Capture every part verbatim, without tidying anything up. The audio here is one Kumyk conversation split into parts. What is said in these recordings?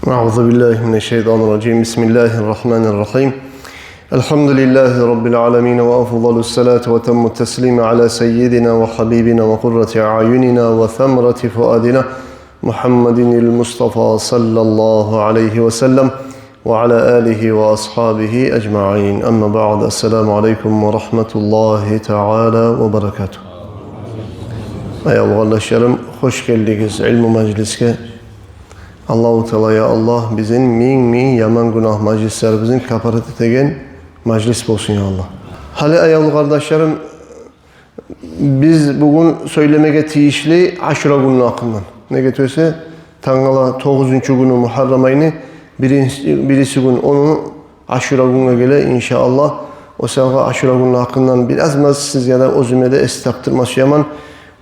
أعوذ بالله من الشيطان الرجيم. بسم الله الرحمن الرحيم. الحمد لله رب العالمين، وأفضل الصلاة وأتم التسليم على سيدنا وحبيبنا وقرة أعيننا وثمرة فؤادنا محمد المصطفى صلى الله عليه وسلم وعلى آله وأصحابه أجمعين. أما بعد. السلام عليكم ورحمة الله تعالى وبركاته. Аявлу къардашларым, хош гелдигиз илму мажлисге. Аллагьу Таала, я Аллагь, бизин минг-минг яман гюнагь мажлислерибизни капарат этеген мажлис болсун, я Аллагь. Гьали, аявлу къардашларым, биз бугюн сёйлемеге тийишли Ашура гюнню гьакъындан. Неге тюгюл эсе, тангала тогъузунчу гюню Мугьаррам айны, биринчи, бириси гюн ону Ашура гюнге геле, иншааллагь. О саялы Ашура гюнню гьакъындан бираз-маз сизге де, оьзюме де эс тапдырма сюемен.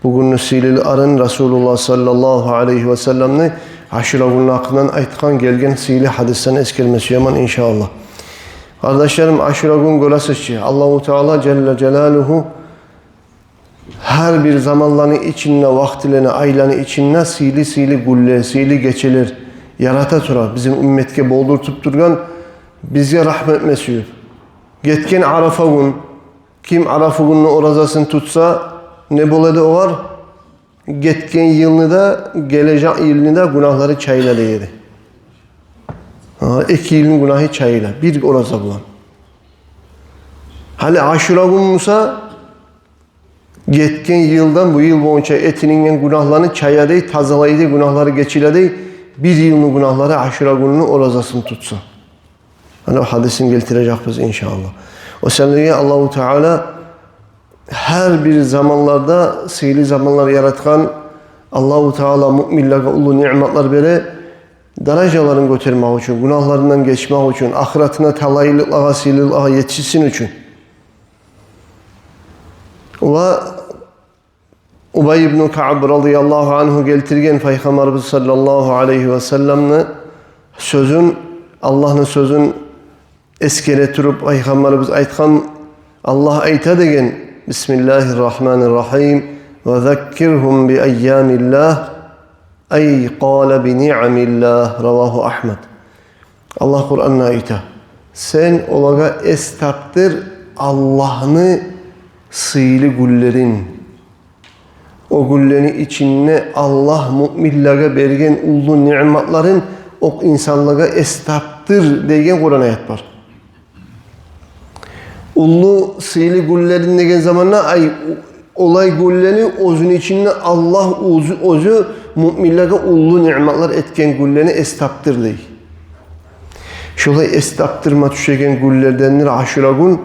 Бугюнню сыйлыларын, Расулуллагь саллаллагьу алайгьи ва салламны Ашура гюнню гьакъындан айтгъан, гелген сыйлы гьадислени эсгерме сюемен, иншааллагь. Къардашларым, Ашура гюн, гёресиз чи, Аллагьу Таала жалла жалалугьу гьар бир заманланы ичинде, вакътилени, айланы ичинде сыйлы-сыйлы гюнлер, сыйлы гечелер ярата тура, бизин умметге болдуртуп тургъан, бизге рагьмат этме сююп. Гетген Арафа гюн, ким Арафа гюнню оразасын тутса, не бола эди огъар? Гетген йылны да, гележек йылны да гюнагьлары чайыла дей эди. Гьа, эки йылны гюнагьы чайыла бир ораза булан. Гьали Ашура гюн буса, гетген йылдан бу йыл боюнча этилинген гюнагьланы чая дей, тазалай дей, гюнагьлары гечиле дей, бир йылны гюнагьлары Ашура гюнню оразасын тутса. Ана о гьадисин гелтирежекбиз, иншааллагь. О саялы Аллагьу Таала гьар бир заманларда сыйлы заманлар яратгъан, Аллагьу Таала муъминлеге уллу ниъматлар бере, даражаларын гётермек учун, гюнагьларындан гечмек учун, ахыратына талайлыкълагъа, сыйлылыкълагъа етишсин учун. Ва Убай ибну Каъб радияллагьу ангьу гелтирген Пайхаммарыбыз саллаллагьу алайгьи ва салламны сёзюн, Аллагьны сёзюн эсгере туруп, Пайхаммарыбыз айтгъан, Аллагь айта деген: «Бисмиллагьир рагьманир рагьим. Ва заккиргьум би айямиллагь». Ай, къала би ниъамиллагь. Равагьу Агьмад. Аллагь Къуранда айта: «Сен олагъа эс тапдыр Аллагьны сыйлы гюнлерин». О гюнлени ичинде Аллагь муъминлеге берген уллу ниъматларын о инсанлагъа эс тапдыр деген Къуран аят бар. Уллу сыйлы гюнлерин деген заманда, ай, олай гюнлени, оьзюню ичинде Аллагь оьзю, оьзю муъминлеге уллу ниъматлар этген гюнлени эс тапдыр дей. Шолай эс тапдырма тюшеген гюнлердендир Ашура гюн.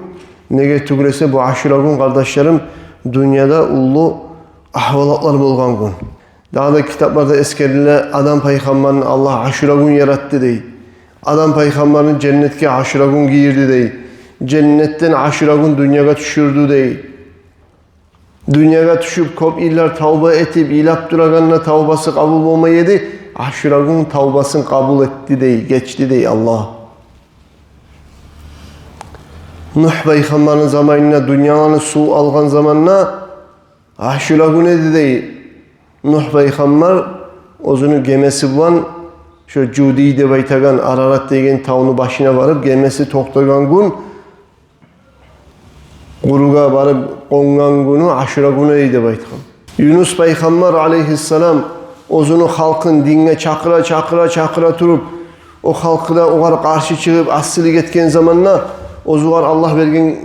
Неге тюгюл эсе, бу Ашура гюн, къардашларым, дюньяда уллу агьвалатлар болгъан гюн. Дагъы да китапларда эсгериле, Адам пайхаммарны Аллагь Ашура гюн яратды дей. Адам пайхаммарны женнетге Ашура гюн гийирди дей. Женнетден Ашура гюн дюньягъа тюшюрдю дей. Дюньягъа тюшюп, кёп йыллар тавба этип, йылап турагъанда тавбасы къабул болмай эди. Ашура гюн тавбасын къабул этди дей, гечди дей Аллагь. Нугь пайхаммарны заманында дюньяланы сув алгъан заманда Ашура гюн эди дей. Нугь пайхаммар оьзюню гемеси булан шо Жуди деп айтагъан, Арарат деген тавну башына барып, гемеси токътагъан гюн, къуругъа барып къонгъан гюню Ашура гюн эди деп айтгъан. Юнус пайхаммар алайгьиссалам оьзюню халкъын динге чакъыра, чакъыра, чакъыра туруп, о халкъы да огъар къаршы чыгъып, асилик этген заманда, оьзюгер Аллагь берген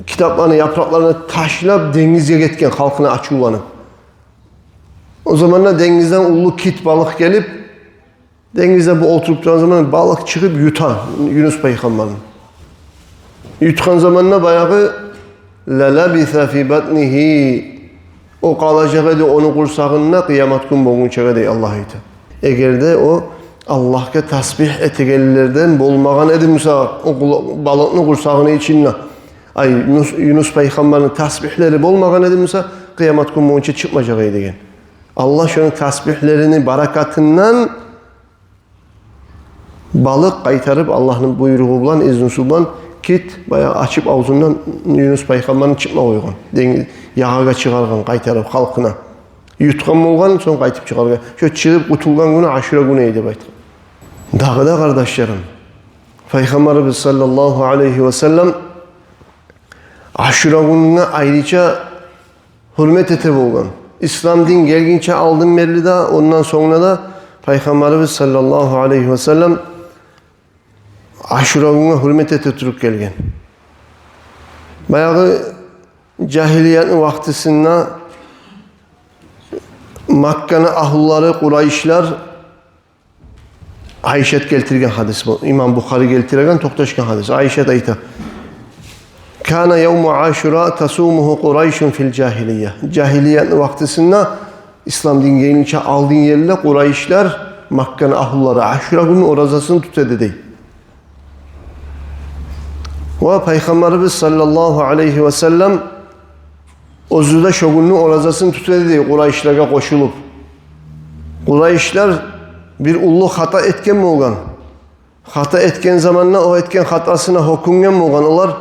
китапланы япыракъларын ташлап, денгизге гетген, халкъына ачувланып. О заманда денгизден уллу кит балыкъ гелип, денгизде бу олтуруп турагъан заман балыкъ чыгъып юта Юнус пайхаммарны. Ютгъан заманда баягъы «Ла лабиса фи батнигьи», о къалажакъ эди ону къурсагъында къыямат гюн болгъунчагъа дей Аллагь айта. Эгер де о Аллагьгъа тасбигь этегенлерден болмагъан эди буса, о къула-, балыкъны къурсагъыны ичинде, ай, Юнус, Юнус пайхаммарны тасбигьлери болмагъан эди буса, къыямат гюн болгъунча чыкъмажакъ эди деген. Аллагь шону тасбигьлерини баракатындан балыкъ къайтарып, Аллагьны буйругъу булан, изнусу булан, кит баягъы ачып авзундан Юнус пайхаммарны чыкъма къойгъан. Ден-, ягъагъа чыгъаргъан къайтарып халкъына. Ютгъан болгъан, сонг къайтып чыгъаргъан. Шо чыгъып къутулгъан гюню Ашура гюн эди деп айтгъан. Дагъы да, къардашларым, Пайхаммарыбыз саллаллагьу алайгьи васаллам Ашура гюнюне айрыча гьюрмет эте болгъан. Ислам дин гелгинче алдын берли де, ондан сонг да Пайхаммарыбыз саллаллагьу алайгьи васаллам Ашура гюнге гьюрмет эте туруп гелген. Баягъы жагьилиятны вакътисинде Макканы агьлулары, къурайшлар, Айшат гелтирген гьадис бу. Имам Бухари гелтирген, токъташгъан гьадис. Айшат айта: «Кана явму Ашура тасумугьу Къурайшун фил жагьилия». Жагьилиятны вакътисинде, ислам дин гелгинче алдын ерде къурайшлар, Макканы агьлулары Ашура гюнню оразасын тута эди дей. Ва Пайхаммарыбыз саллаллагьу алайгьи васаллам оьзю де шо гюнню оразасын тута эди дей, къурайшлагъа къошулуп. Къурайшлар бир уллу хата этген болгъан. Хата этген заманда о этген хатасына гьёкюнген болгъан. Олар: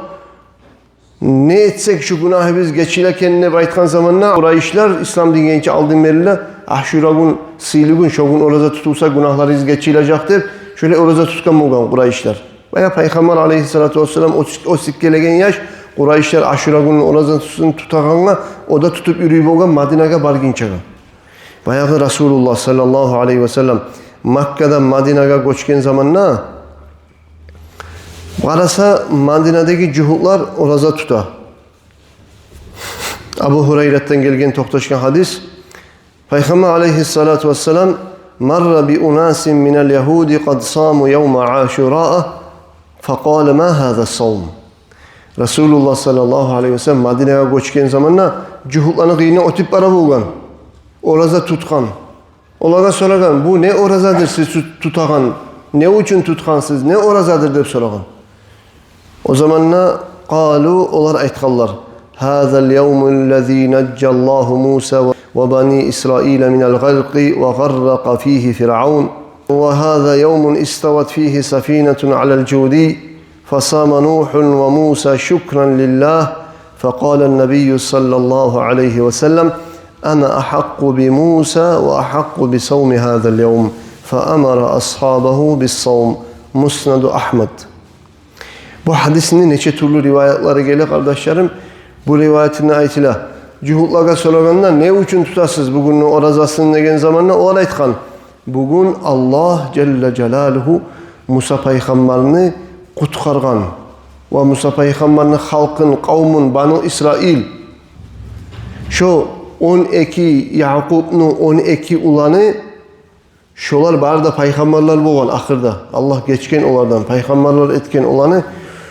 «Не этсек, шу гюнагьыбыз гечиле экен», — деп айтгъан заманда, къурайшлар, ислам дин гелгинче алдын берли де: «Ашура гюн сыйлы гюн, шо гюн ораза тутулса, гюнагьларыгъыз гечилежек», — деп, шолай ораза тутгъан болгъан къурайшлар. Баягъы Пайхаммар алайгьиссалату вассалам о сик-, о сиккелеген яш, къурайшлар Ашура гюнню оразасын тутагъангъа, о да тутуп юрюй болгъан Мадинагъа баргъынчагъа. Баягъы Расулуллагь саллаллагьу алайгьи васаллам Маккадан Мадинагъа гёчген заманда къараса, Мадинадагъы жугьутлар ораза тута. Абу Гьурайратдан гелген токъташгъан гьадис. Пайхаммар алайгьиссалату вассалам: «Марра би унасин минал ягьуди къад саму явма Ашураа, факъала: ма гьаза савм?» Расулуллагь саллаллагьу алайгьи васаллам Мадинагъа гёчген заманда жугьутланы къырыйындан оьтюп бара болгъан, ораза тутгъан. Олагъа сорагъан: «Бу не оразадыр сиз тут-, тутагъан? Не учун тутгъансыз? Не оразадыр?» — деп сорагъан. О заманда къалу, олар айтгъанлар: «Гьазал явмуллази нажжаллагьу Муса ва, ва бани Исраила минал гъаркъи ва гъарракъа фигьи Фиръавн. Ва гьаза явмун истават фигьи сафинатун алал жуди, фасама Нугьун ва Муса шукран лиллагь». Факъала ннабийю саллаллагьу алайгьи васаллам: «Ана агьакъкъу би Муса ва агьакъкъу би савми гьазал явм». Фаамара асгьабагьу бис савм. Муснаду Агьмад. Бу гьадисни нече тюрлю риваятлары геле, къардашларым. Бу риваятында айтыла, жугьутлагъа сорагъанда: «Не учун тутасыз бу гюнню оразасын?» — деген заманда олар айтгъан: «Бу гюн Аллагь жалла жалалугьу Муса пайхаммарны къутгъаргъан ва Муса пайхаммарны халкъын, къавмун, Бану Исраил, шо он эки, Якъубну он эки уланы, шолар бары да пайхаммарлар болгъан ахырда. Аллагь гечген олардан, пайхаммарлар этген оланы.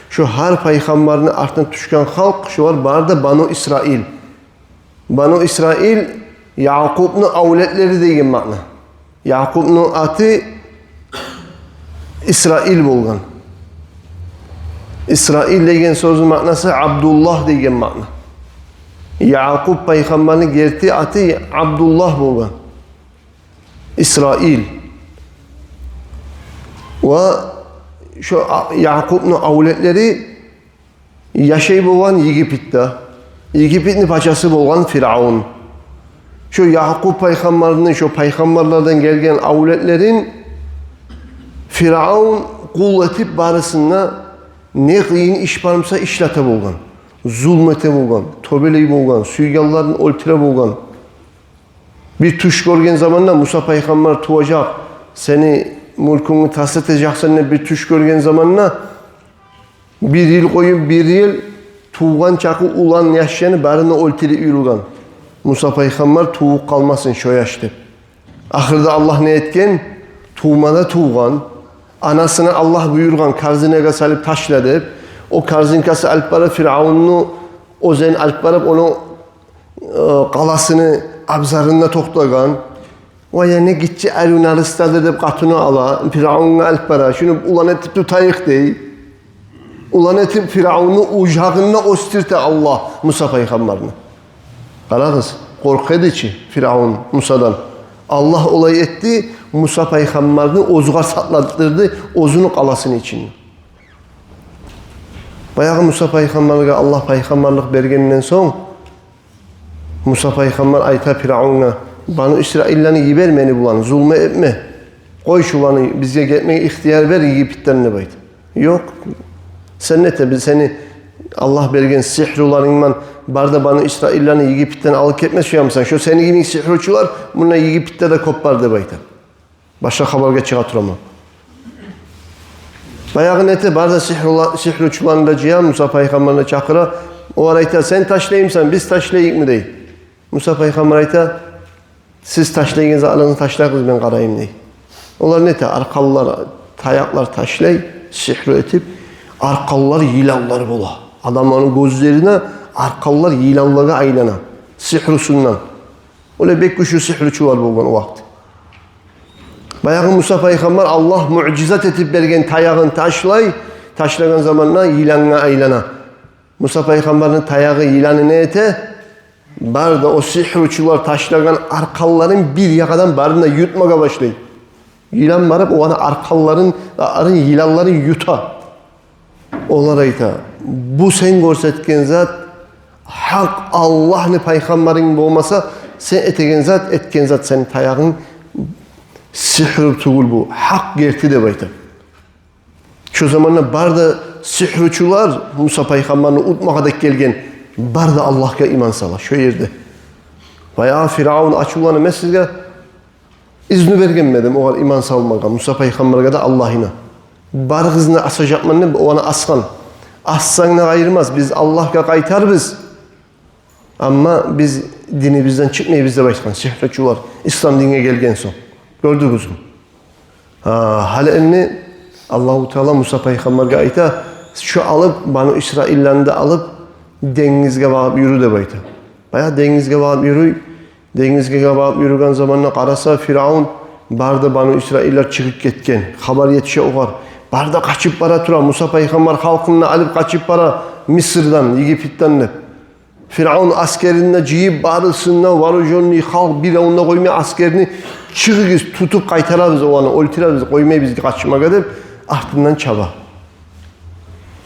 Шо гьар пайхаммарны артына тюшген халкъ, шолар бары да Бану Исраил». Бану Исраил Якъубну авлетлери деген маъна. Якъубну аты Исраил болгъан. Исраил деген сёзню маънасы Абдуллагь деген маъна. Якъуб пайхаммарны герти аты Абдуллагь болгъан. Исраил. Ва шо а-, Якъубну авлетлери яшай болгъан Египетде. Египетни пачасы болгъан Фиръавн. Шо Якъуб пайхаммарны, шо пайхаммарлардан гелген авлетлерин Фиръавн къул этип, барысын да, не къыйын иш бар буса, ишлете болгъан. Зулму эте болгъан, тёбелей болгъан, сюйгенлерин оьлтюре болгъан. Бир тюш гёрген заманда, Муса пайхаммар туважакъ, сени мюлкюнгню тас этежексен деп бир тюш гёрген заманда, бир йыл къоюп, бир йыл тувгъан чакъы улан яшланы барын оьлтюрюп юрюген. Муса пайхаммар тувуп къалмасын шо яш деп. Ахырда Аллагь не этген? Тувма да тувгъан. Анасына Аллагь буюргъан, корзинагъа салып ташла деп. О корзинкасы алып барып Фиръавнну оьзен алып барып, ону, э, къаласыны абзарында токътагъан. Ва яна гиччи арив нарыстадыр деп къатыны ала, Фиръавнгъа алып бара. Шуну улан этип тутайыкъ дей. Улан этип Фиръавнну ожагъында оьсдюрте Аллагь Муса пайхаммарны. Къарагъыз, къоркъа эди чи Фиръавн Мусадан. Аллагь олай этди, Муса пайхаммарны оьзюне сакълатдырды, оьзюню къаласыны ичинде. Баягъы Муса пайхаммаргъа Аллагь пайхаммарлыкъ бергенден сонг, Муса пайхаммар айта Фиръавнгъа: «Бану Исраилланы йибер, мени булан зулму этме. Къой шуланы, бизге гетмеге ихтияр бер Египетден», — деп айта. «Ёкъ, сен нете, биз сени Аллагь берген сигьруларынгман бары да Бану Исраилланы Египетден алып гетме сюемисен? Шо сени йимик сигьручулар мунда Египетде де кёп бар», — деп айта. «Башгъа хабаргъа чыгъа тураман». Баягъы нете, бары да сигьрула-, сигьручуланы да жыя, Муса пайхаммарны чакъыра. Олар айта: «Сен ташлаймысан, биз ташлайыкъмы?» — дей. Муса пайхаммар айта: «Сиз ташлайгъан затларыгъызны ташлагъыз, мен къарайым», — дей. Олар нете, аркъанлар, таякълар ташлай, сигьру этип, аркъанлар йыланлар бола. Адамланы гёзлерине аркъанлар йыланлагъа айлана, сигьрусундан. Олай бек гючлю сигьручулар болгъан о вакъти. Баягъы Муса пайхаммар Аллагь муъжизат этип берген таягъын ташлай, ташлагъан заманда йылангъа айлана. Муса пайхаммарны таягъы, йыланы не эте? Бары да о сигьручулар ташлагъан аркъанларын бир якъадан барын да ютмагъа башлай. Йылан барып, оланы аркъанларын, арын, йыланларын юта. Олар айта: «Бу сен гёрсетген зат гьакъ Аллагьны пайхаммарынг болмаса, сен этеген зат, этген зат, сени таягъынг сигьру тюгюл, бу гьакъ, герти», — деп айта. Шо заманда бары да сигьручулар, Муса пайхаммарны утмагъа деп гелген, бары да Аллагьгъа иман сала шо ерде. Баягъы Фиръавн ачувлана: «Мен сизге изну бергенмедим огъар иман салмагъа, Муса пайхаммаргъа да, Аллагьына? Барыгъызны асажакъман деп, оланы асгъан. Ассанг да къайырмас, биз Аллагьгъа къайтарбыз. Амма биз динибизден чыкъмайбыз», — деп айтгъан сигьручулар, ислам динге гелген сонг. Гёрдюгюзмю? Гьа, гьали энни Аллагьу Таала Муса пайхаммаргъа айта: «Шо алып, Бану Исраилланы да алып, денгизге багъып юрю», — деп айта. Баягъы денгизге багъып юрюй. Денгизге багъып юрюген заманда къараса, Фиръавн, бары да Бану Исраиллар чыгъып гетген. Хабар етише огъар. Бары да къачып бара тура. Муса пайхаммар халкъын да алып къачып бара Мисрден, Египетден деп. Фиръавн асгерин де жыйып, барысын да, вооружённый халкъ, биревню де къоймай, асгерни: «Чыгъыгъыз, тутуп къайтарабыз оланы, оьлтюребиз, къоймайбыз къачмагъа», — деп, артындан чаба.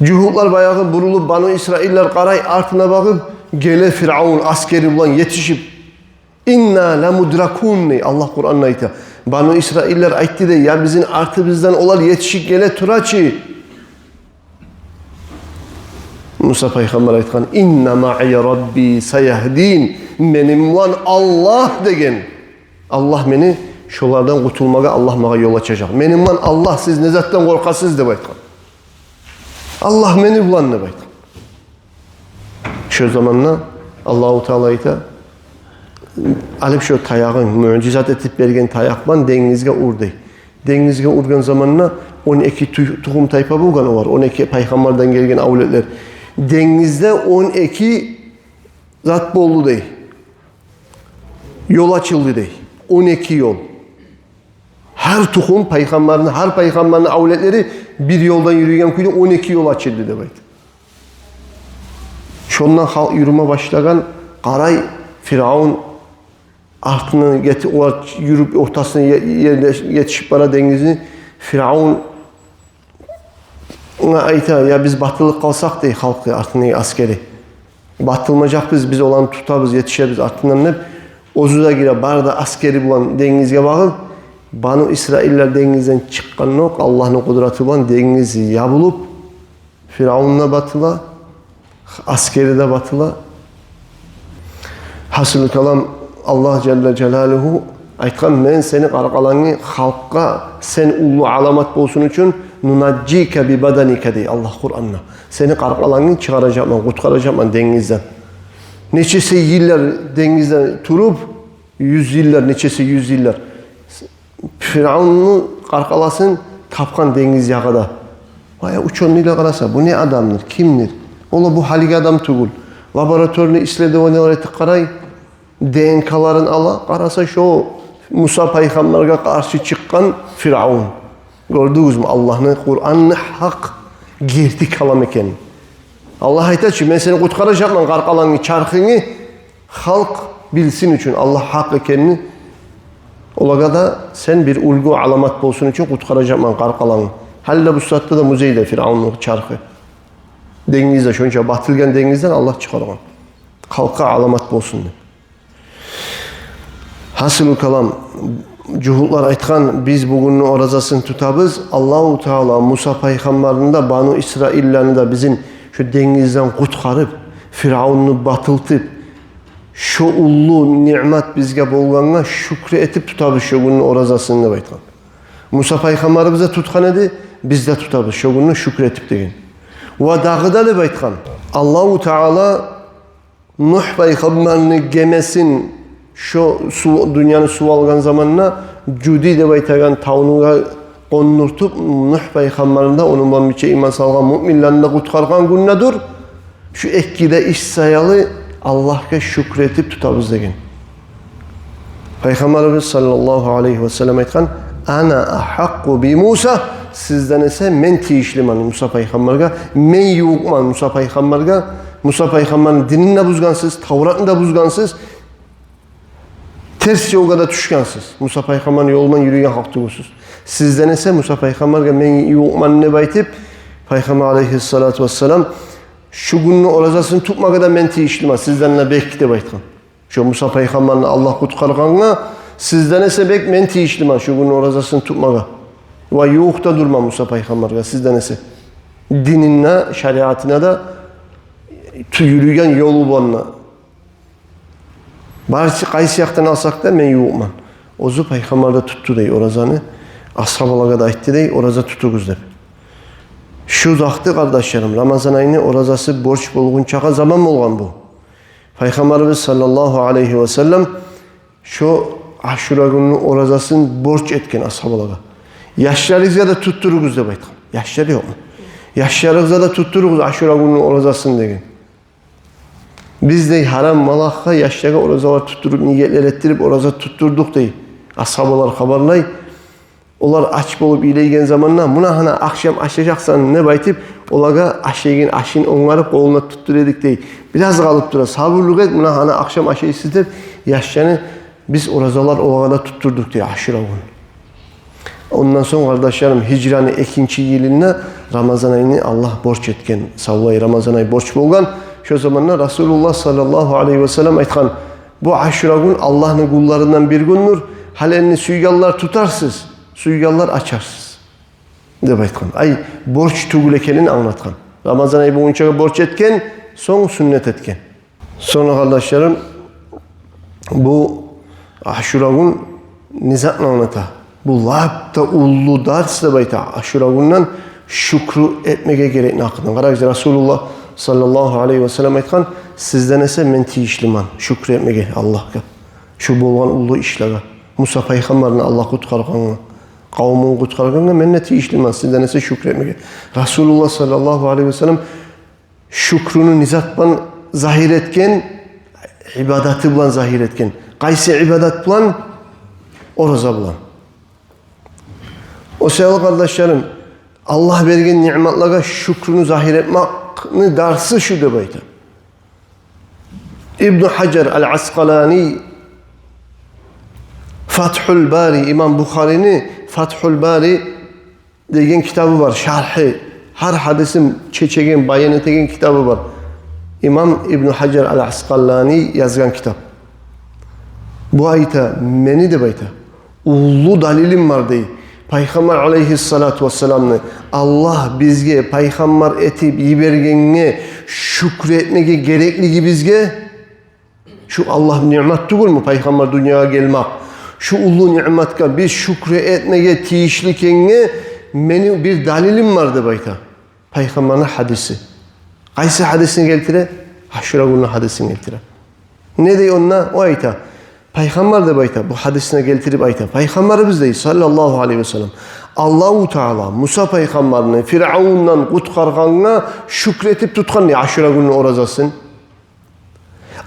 Жугьутлар баягъы бурулуп, Бану Исраиллар къарай, артына багъып, геле Фиръавн асгери булан етишип. «Инна ламудракун», — дей, Аллагь Къуранда айта. Бану Исраиллар айтды дей: «Я бизин артыбыздан олар етишип геле тура чы». Муса пайхаммар айтгъан: «Инна маъия Рабби саягьдин». «Мени булан Аллагь», — деген. «Аллагь мени, шолардан къутулмагъа Аллагь магъа ёл ачажакъ. Мени булан Аллагь, сиз не затдан къоркъасыз?» — деп айтгъан. «Аллагь мени булан», — деп айтгъан. Шо заманда Аллагьу Таала айта: «Алып шо таягъынг, муъжизат этип берген таякъ булан денгизге ур», — дей. Денгизге ургъан заманда он эки ту-, тухум-тайпа болгъан олар, он эки пайхаммардан гелген авлетлер. Денгизде он эки зат болду дей. Ёл ачылды дей. Он эки ёл. Гьар тухум пайхаммарны, гьар пайхаммарны авлетлери бир ёлдан юрюйген кюйде он эки ёл ачылды деп айта. Шондан халкъ юрюме башлагъан, къарай, Фиръавн артындан гетип, олар юрюп, ортасына е-, ерде етишип бара денгизни. Фиръавн Онга айта: «Я, биз батылып къалсакъ, — дей халкъы, артындагъы асгери, — батылмажакъбыз, биз оланы тутабыз, етишебиз артындан», — деп, оьзю де гире, бары да асгери булан денгизге багъып. Бану Исраиллар денгизден чыкъгъандокъ, Аллагьны къудраты булан денгиз ябылып, Фиръавн да батыла, асгери де батыла. Гьасили калам, Аллагь жалла жалалугьу айтгъан: «Мен сени къаркъалангны халкъгъа, сен уллу аламат болсун учун, нунажжика би баданика», — дей Аллагь Къуранда. «Сени къаркъалангны чыгъаражакъман, къутгъаражакъман денгизден». Нечесе йыллар денгизде туруп, юз йыллар, нечесе юз йыллар. Фиръавнну къаркъаласын тапгъан денгиз ягъада. Вай, учёныйлар къараса, бу не адамдыр, кимдир? Ола бу гьалиги адам тюгюл. Лабораторный исследованиялар этип къарай, Д Н К-ларын ала, къараса, шо Муса пайхаммаргъа къаршы чыкъгъан Фиръавн. Гёрдюгюзмю Аллагьны Къуранны гьакъ, герти калам экенин? Аллагь айта чы: «Мен сени къутгъаражакъман, къаркъалангны, чархынгны, халкъ билсин учун Аллагь гьакъ экенин. Олагъа да сен бир уьлгю, аламат болсун учун къутгъаражакъман къаркъалангны». Гьали де бу сагьатда да музейде Фиръавнну чархы. Денгизде, шонча батылгъан денгизден Аллагь чыгъаргъан, халкъгъа аламат болсун деп. Гьасили калам, Жугьутлар айтгъан: «Биз бугюнню оразасын тутабыз, Аллагьу Таала Муса пайхаммарны да, Бану Исраилланы да бизин шу денгизден къутгъарып, Фиръавнну батылтып, шо уллу ниъмат бизге болгъангъа шюкюр этип тутабыз шо гюнню оразасын», — деп айтгъан. Муса пайхаммарыбыз да тутгъан эди, биз де тутабыз шо гюнню шюкюр этип деген. Ва дагъы да деп айтгъан: Аллагьу Таала Нугь пайхаммарны гемесин шо сув, дюньяны сув алгъан заманда Жуди деп айтагъан тавгъа къондуртуп, Нугь пайхаммарны да, ону булан бирче иман салгъан муъминлени де къутгъаргъан гюндедир. Шу эки де иш саялы Аллагьгъа шюкюр этип тутабыз деген. Пайхаммарыбыз саллаллагьу алайгьи ва саллам айтгъан: «Ана агьакъкъу би Муса, сизден эсе мен тийишлимен Муса пайхаммаргъа, мен ювукъман Муса пайхаммаргъа. Муса пайхаммарны динин де бузгъансыз, Тавратны да бузгъансыз, терс ёлгъа да тюшгенсиз. Муса пайхаммарны ёлундан юрюген халкъ тюгюлсюз. Сизден эсе Муса пайхаммаргъа мен ювукъман», — деп айтып, Пайхаммар алайгьиссалату вассалам: «Шу гюнню оразасын тутмагъа да мен тийишлимен сизден де бек», — деп айтгъан. Шо Муса пайхаммарны Аллагь къутгъаргъангъа, сизден эсе бек мен тийишлимен шу гюнню оразасын тутмагъа. Ва ювукъ да дюрмен Муса пайхаммаргъа сизден эсе. Динин де, шариатына да, ту-, юрюген ёлу булан да. Барысы къайсы якъдан алсакъ да, мен ювукъман. Оьзю пайхаммар да тутду дей оразаны. Асгьабалагъа да айтды дей, ораза тутугъуз деп. Шу вакъти, къардашларым, Рамазан айны оразасы борч болгъунчагъа заман болгъан бу. Пайхаммарыбыз саллаллагьу алайгьи ва саллам шо Ашура гюнню оразасын борч этген асгьабалагъа. Яшларыгъызгъа да тутдуругъуз деп айтгъан. Яшлар ёкъму? Яшларыгъызгъа да тутдуругъуз Ашура гюнню оразасын деген. Биз дей гьарам малакъгъа яшлагъа оразалар тутдуруп, нигетлер этдирип, ораза тутдурдукъ дей. Асгьабалар хабарлай. Олар ач болуп йылайгъан заманда, муна гьана ахшам ашажакъсан деп айтып, олагъа ашайгъан ашын онгарып къолуна тутдура эдик дей. Бираз къалып тура, сабурлукъ эт, муна гьана ахшам ашайсыз деп, яшланы биз оразалар олагъа да тутдурдукъ дей Ашура гюн. Ондан сонг, къардашларым, гьижраны экинчи йылында Рамазан айны Аллагь борч этген, савлай Рамазан ай борч болгъан. Шо заманда Расулуллагь саллаллагьу алайгьи ва саллам айтгъан: «Бу Ашура гюн Аллагьны гюнлеринден бир гюндюр. Гьали энни сюйгенлер тутарсыз, сюйгенлер ачарсыз», — деп айтгъан. Ай, борч тюгюл экенин англатгъан. Рамазан ай болгъунчагъа борч этген, сонг сюннет этген. Сонг, къардашларым, бу Ашура гюн не затны англата? Бу лап да уллу дарс деп айта. Ашура гюнден шюкюр этмеге герекни гьакъындан. Къарагъыз, Расулуллагь саллаллагьу алайгьи ва саллам айтгъан: «Сизден эсе мен тийишлимен шюкюр этмеге Аллагьгъа шу болгъан уллу ишлагъа, Муса пайхаммарны Аллагь къутгъаргъангъа, къавмун къутгъаргъангъа мен де тийишлимен сизден эсе шюкюр этмеге». Расулуллагь саллаллагьу алайгьи ва саллам шюкюрню не зат булан загьир этген? Ибадаты булан загьир этген. Къайсы ибадат булан? Ораза булан. О саялы, къардашларым, Аллагь берген ниъматлагъа шюкюрню загьир этмекни дарсы шу деп айта. Ибну Гьажар ал-Аскъалани Фатгьул Бари, имам Бухарини Фатгьул Бари деген китабы бар, шархи, гьар гьадисин чечеген, баян этеген китабы бар. Имам Ибну Гьажар ал-Аскъалани язгъан китап. Бу айта, мени деп айта, уллу далилим бар дей. Пайхаммар алайгьиссалату вассаламны Аллагь бизге пайхаммар этип йибергенге шюкюр этмеге гереклигибизге. Шу Аллагь ниъмат тюгюлмю пайхаммар дюньягъа гелмек? Шу уллу ниъматгъа биз шюкюр этмеге тийишли экенге мени бир далилим бар деп айта. Пайхаммарны гьадиси. Къайсы гьадисин гелтире? Ашура гюнню гьадисин гелтире. Не дей онда? О айта, пайхаммар деп айта, бу гьадисин гелтирип айта. Пайхаммарыбыз дей, саллаллагьу алайгьи ва саллам, Аллагьу Таала Муса пайхаммарны Фиръавндан къутгъаргъангъа шюкюр этип тутгъан дей Ашура гюнню оразасын.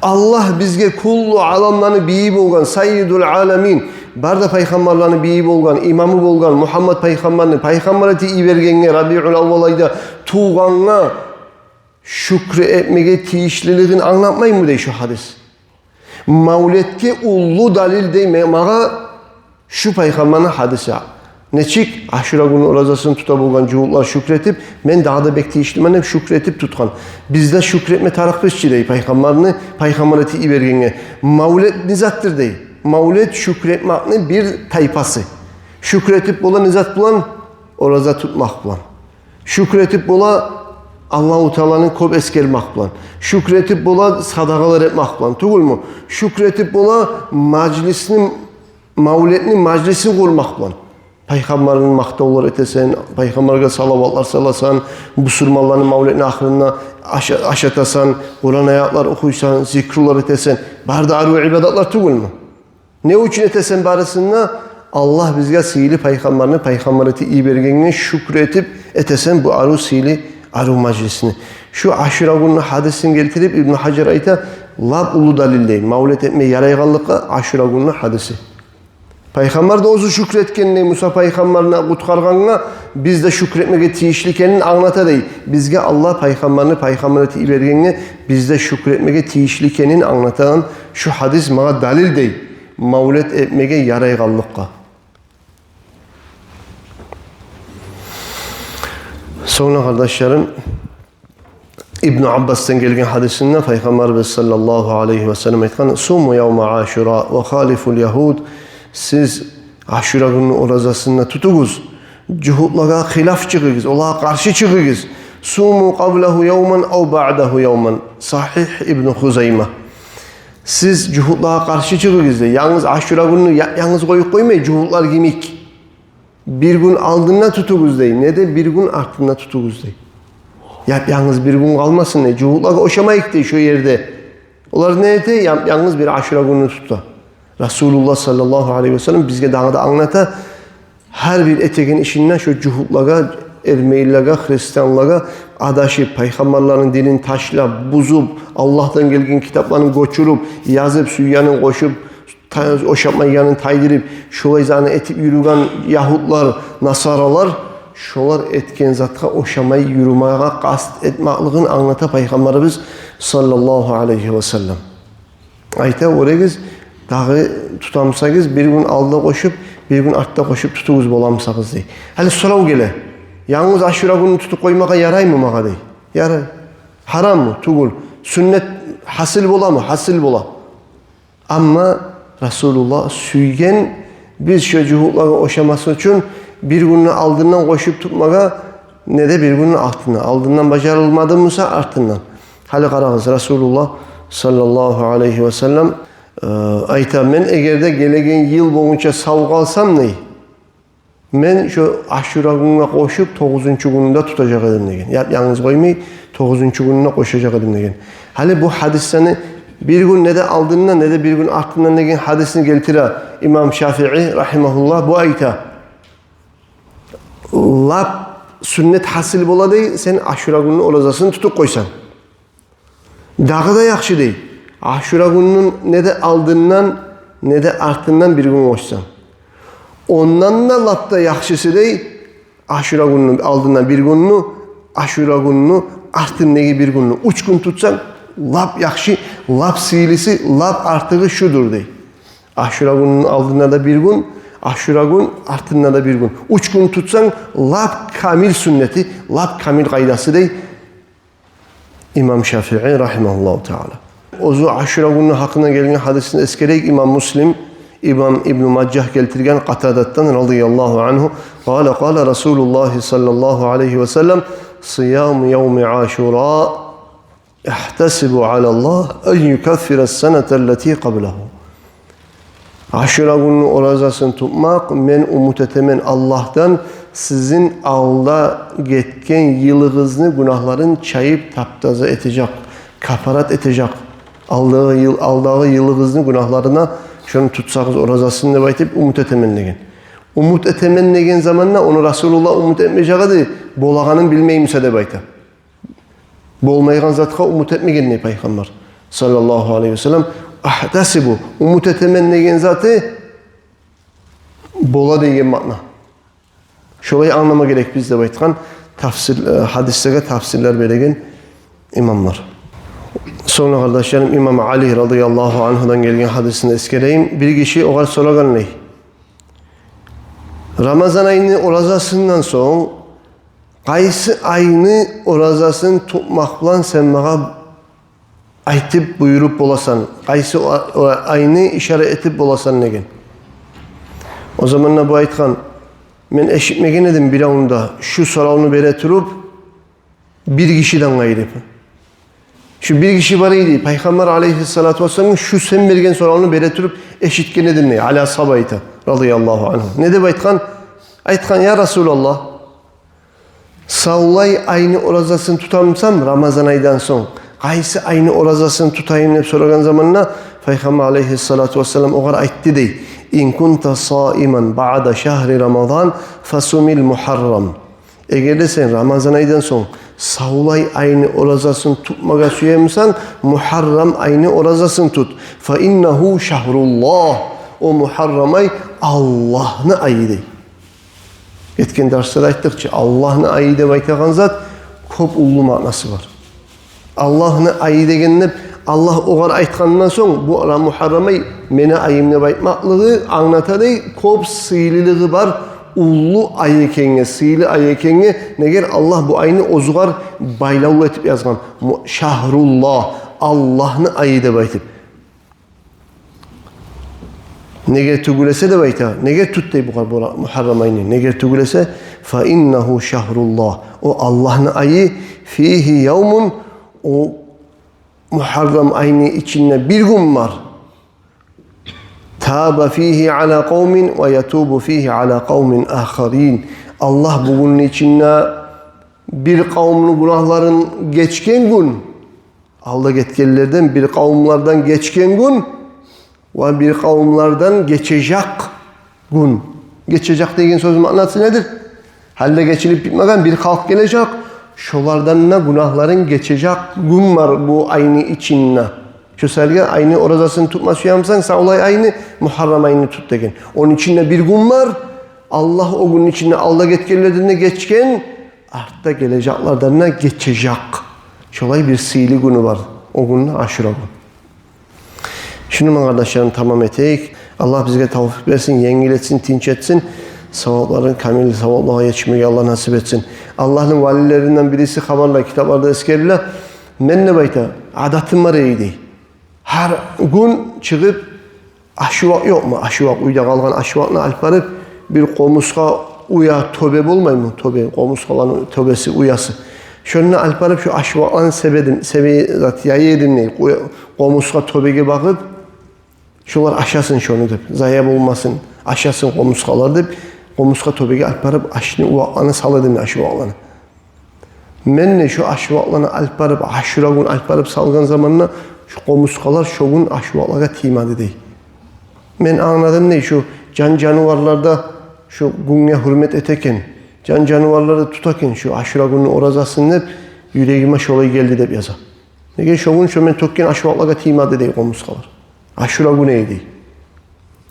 Аллагь бизге куллу аламланы бийи болгъан, саййидул аламин, бары да пайхаммарланы бийи болгъан, имамы болгъан Мугьаммат пайхаммарны пайхаммар этип йибергенге, рабиул аввал айда тувгъангъа шюкюр этмеге тийишлилигин англатмаймы дей шу гьадис? Мавлетге уллу далил дей ме-, магъа шу пайхаммарны гьадиси. Нечик Ашура гюнню оразасын тута болгъан жугьутлар шюкюр этип, мен дагъы да бек тийишлимен деп шюкюр этип тутгъан. Биз де шюкюр этме тарыкъбыз чы дей пайхаммарны пайхаммар этип йибергенге. Мавлет не затдыр дей? Мавлет шюкюр этмекни бир тайпасы. Шюкюр этип бола не зат булан? Ораза тутмакъ булан. Шюкюр этип бола Аллагьу Тааланы кёп эсгермек булан. Шюкюр этип бола садагъалар этмек булан. Тюгюлмю? Шюкюр этип бола мажлисни, мавлетни мажлисин къурмакъ булан. Пайхаммарны макътавлар этесен, пайхаммаргъа салаватлар саласан, бусурманланы мавлетни ахырында аша-, ашатасан, Къуран аятлар охуйсан, зикрулар этесен. Бары да арив ибадатлар тюгюлмю? Не учун этесен барысын да? Аллагь бизге сыйлы пайхаммарны пайхаммар этип йибергенге шюкюр этип этесен бу арив сыйлы, арив мажлисни. Шу Ашура гюнню гьадисин гелтирип, Ибну Гьажар айта, лап уллу далил дей мавлет этме ярайгъанлыкъгъа Ашура гюнню гьадиси. Пайхаммар да оьзю шюкюр этгенде Муса пайхаммарны къутгъаргъангъа, биз де шюкюр этмеге тийишли экенин англата дей. Бизге Аллагь пайхаммарны пайхаммар этип йибергенге, биз де шюкюр этмеге тийишли экенин англатагъан шу гьадис магъа далил дей мавлет этмеге ярайгъанлыкъгъа. Сонг, къардашларым, Ибну Аббасдан гелген гьадисинде Пайхаммарыбыз саллаллагьу алайгьи ва саллам айтгъан: «Суму явма Ашура ва халифул ягьуд». Сиз Ашура гюнню оразасын да тутугъуз, жугьутлагъа хилаф чыгъыгъыз, олагъа къаршы чыгъыгъыз. «Суму къаблагьу явман ав баъдагьу явман». Сагьигь Ибну Хузайма. Сиз жугьутлагъа къаршы чыгъыгъыз дей. Янгыз Ашура гюнню я-, янгыз къоюп къоймай, жугьутлар йимик. Бир гюн алдында тутугъуз дей, не де бир гюн артында тутугъуз дей. Яп-янгыз бир гюн къалмасын дей, жугьутлагъа ошамайыкъ дей шо ерде. Олар не эте? Яп-янгыз бир Ашура гюнню тута. Расулуллагь саллаллагьу алайгьи ва саллам бизге дагъы да англата, гьар бир этеген ишинде шо жугьутлагъа, эрмелилеге, христианлагъа адашып, пайхаммарланы динин ташлап, бузуп, Аллагьдан гелген китапланы гёчюрюп, язып, сюйгенин къошуп, та-, ошатмайгъанын тайдырып, шолай затны этип юрюген ягьудлар, насаралар, шолар этген затгъа ошамай юрюмеге къаст этмеклигин англата Пайхаммарыбыз саллаллагьу алайгьи ва саллам. Айта: «Гёрегиз, дагъы тутамсагъыз, бир гюн алда къошуп, бир гюн артда къошуп тутугъуз боламсагъыз», — дей. Гьали сорав геле: «Янгыз Ашура гюнню тутуп къоймагъа яраймы магъа?» — дей. Ярай. Гьараммы? Тюгюл. Сюннет гьасил боламы? Гьасил бола. Амма Расулуллагь сюйген, биз шо жугьутлагъа ошамас учун бир гюнню алдындан къошуп тутмагъа, не де бир гюнню артындан. Алдындан бажарылмады буса, артындан. Гьали къарагъыз, Расулуллагь саллаллагьу алайгьи ва саллам, э, айта: «Мен эгер де гелеген йыл боюнча сав къалсам, — дей, — мен шо Ашура гюнге къошуп тогъузунчу гюнню де тутажакъ эдим», — деген. Яп-янгыз къоймай, тогъузунчу гюнню де къошажакъ эдим деген. Гьали бу гьадислени бир гюн не де алдындан, не де бир гюн артындан деген гьадисни гелтире имам Шафии рагьимагьуллагь. Бу айта: «Лап сюннет гьасил бола, — дей, — сен Ашура гюнню оразасын тутуп къойсанг. Дагъы да яхшы, — дей, — Ашура гюнню не де алдындан, не де артындан бир гюн къошсанг. Ондан да лап да яхшысы, — дей, — Ашура гюнню алдындан бир гюнню, Ашура гюнню артындагъы бир гюнню. Уьч гюн тутсанг, лап яхшы, лап сыйлысы, лап артыгъы шудур», — дей. Ашура гюнню алдында да бир гюн, Ашура гюн артында да бир гюн. Уьч гюн тутсанг, лап камил сюннети, лап камил къайдасы, дей имам Шафии рагьимагьуллагьу таала. Оьзю Ашура гюнню гьакъында гелген гьадисни эсгерейик. Имам Муслим, имам Ибну Мажагь гелтирген Къатадатдан радияллагьу ангьу. Къала, къала Расулуллагьи саллаллагьу алайгьи ва саллам: «Сияму явми Ашура ахтасибу алаллагь ан юкаффира ссаната ллати къаблагьу». Ашура гюнню оразасын тутмакъ, мен умут этемен Аллагьдан, сизин алда гетген йылыгъызны гюнагьларын чайып таптаза этежек, кафарат этежек. Алдагъы йыл, алдагъы йылыгъызны гюнагьларына шону тутсагъыз оразасын деп айтып умут этемен деген. Умут этемен деген заманда ону Расулуллагь умут этмежек эди, болагъанын билмеймисе деп айта. Болмайгъан затгъа умут этмеген, дей Пайхаммар саллаллагьу алайгьи ва саллам. Ахтасибу, умут этемен деген заты бола деген маъна. Шолай англама герекбиз деп айтгъан тафсир, э, гьадислеге тафсирлер береген имамлар. Сонг, къардашларым, имам Али радияллагьу ангьудан гелген гьадисни эсгерейим. Бир гиши огъар сорагъан, дей: Рамазан айны оразасындан сонг къайсы айны оразасын тутмакъ булан сен магъа айтып буюруп боласан, къайсы о-, о айны ишара этип боласан деген. О заманда бу айтгъан: «Мен эшитмеген эдим биревню де шу соравну бере туруп, бир гишиден къайры». Шу бир гиши бар эди, Пайхаммар алейгьиссалату вассаламгъа шу сен берген соравну бере туруп эшитген эдим дей, Али асгьаба айта, радияллагьу ангьу. Не деп айтгъан? Айтгъан: «Я Расулаллагь, савлай айны оразасын тутамысам Рамазан айдан сонг, къайсы айны оразасын тутайым?» — деп сорагъан заманда Пайхаммар алейгьиссалату вассалам огъар айтды дей: «Ин кунта саиман баъда шагьри Рамазан, фасумил мугьаррам». Эгер де сен Рамазан айдан сонг савлай айны оразасын тутмагъа сюемисен, Мугьаррам айны оразасын тут. Фа иннагьу шагьруллагь. О Мугьаррам ай Аллагьны айы дей. Гетген дарсда да айтдыкъ чы, Аллагьны айы деп айтагъан зат кёп уллу маънасы бар. Аллагьны айы деген деп Аллагь огъар айтгъандан сонг, бу ара Мугьаррам ай мени айым деп айтмакълыгъы англата дей, кёп сыйлылыгъы бар уллу ай экенге, сыйлы ай экенге. Негер Аллагь бу айны оьзюгер байлавлу этип язгъан. Му-, шагьруллагь, Аллагьны айы деп айтып. Негер тюгюл эсе деп айта, негер тут дей бугъар бу Мугьаррам айны. Негер тюгюл эсе, фа иннагьу шагьруллагь. О Аллагьны айы, фигьи явмун, о Мугьаррам айны ичинде бир гюн бар. Таба фигьи ала къавмин ва ятубу фигьи ала къавмин ахарин. Аллагь бу гюнню ичинде бир къавумну гюнагьларын гечген гюн, алда гетгенлерден бир къавумлардан гечген гюн ва бир къавумлардан гечежек гюн. Гечежек деген сёзню маънасы недир? Гьали де гечилип битмеген бир халкъ гележек, шолардан да гюнагьларын гечежек гюн бар бу айны ичинде. Шо саялы айны оразасын тутма сюемисен, савлай айны, Мугьаррам айны тут деген. Ону ичинде бир гюн бар, Аллагь о гюнню ичинде алда гетгенлерден де гечген, артда гележеклерден де гечежек. Шолай бир сыйлы гюню бар о гюнню, Ашура гюн. Шуну ман, къардашларым, тамам этейик. Аллагь бизге тавфикъ берсин, енгил этсин, тынч этсин. Савапларын, камил саваплагъа етишмеге Аллагь насип этсин. Аллагьны валилеринден бириси хабарлай, китапларда эсгериле. Мен, деп айта, адатым бар эди дей. Гьар гюн чыгъып, ашвакъ ёкъму? Ашвакъ, уьйде къалгъан ашвакъны алып барып, бир къомурсгъа уя тёбе болмаймы? Тёбе, къомурсгъаланы тёбеси, уясы. Шонда алып барып, шо ашвакъланы себе эдим, себе зат, яя эдим дей, къо-, къомурсгъа тёбеге багъып, шолар ашасын шону деп, зая болмасын, ашасын къомурсгъалар деп, къомурсгъа тёбеге алып барып, ашны, увакъланы сала эдим дей, ашвакъланы. Мен де шо ашвакъланы алып барып, Ашура гюн алып барып салгъан заманда, шо къомурсгъалар шо гюн ашвакълагъа тиймеди дей. Мен англадым дей, шо жан-жаныварлар да шо гюнге гьюрмет эте экен, жан-жаныварлар да тута экен шо Ашура гюнню оразасын деп, юрегиме шолай гелди деп яза. Неге, шо гюн шо мен тёкген ашвакълагъа тиймеди дей къомурсгъалар. Ашура гюн эди дей.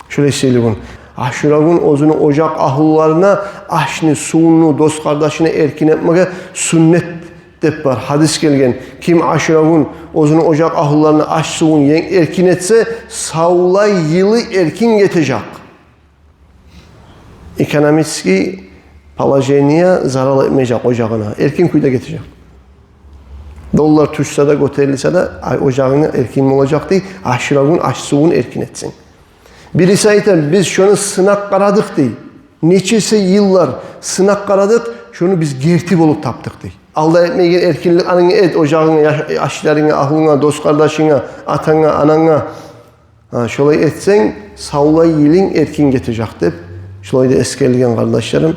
Шолай сыйлы гюн. Ашура гюн оьзюню ожакъ агьлюлерине ашны, сувну, дос-къардашына эркин этмеге сюннет деп бар. Гьадис гелген: ким Ашура гюн оьзюню ожакъ агьлюлерине аш-сувун е-, эркин этсе, савлай йылы эркин гетежек. Экономический положение зарал этмежек ожагъына. Эркин кюйде гетежек. Доллар тюшсе де, гётерилсе де, ай, ожагъынга эркин болажакъ дей, Ашура гюн аш-сувун эркин этсенг. Бириси айта: «Биз шону сынап къарадыкъ, — дей. — Нечесе йыллар сынап къарадыкъ, шону биз герти болуп тапдыкъ», — дей. Алда этмеген эркинлик анынга эт, ожагъынга, яш-, ашларынга, агьлюнге, дос-къардашынга, атанга, ананга. Гьа, шолай этсенг, савлай йылынг эркин гетежек деп, шолай да эсгерилген, къардашларым.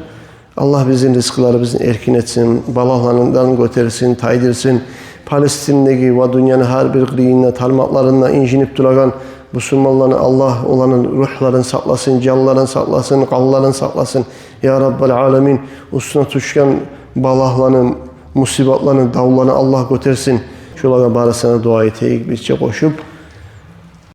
Аллагь бизин ризкъыларыбызны эркин этсин, балагьларындан гётерсин, тайдырсын. Палестиндеги ва дюньяны гьар бир къырыйында, тармакъларында инжинип турагъан бусурманланы Аллагь оланы ругьларын сакъласын, жанларын сакъласын, къанларын сакъласын. Я Раббал аламин, уьстюне тюшген балагьланы, мусибатланы, давланы Аллагь гётерсин. Шолагъа барысына дуа этейик бирче къошуп.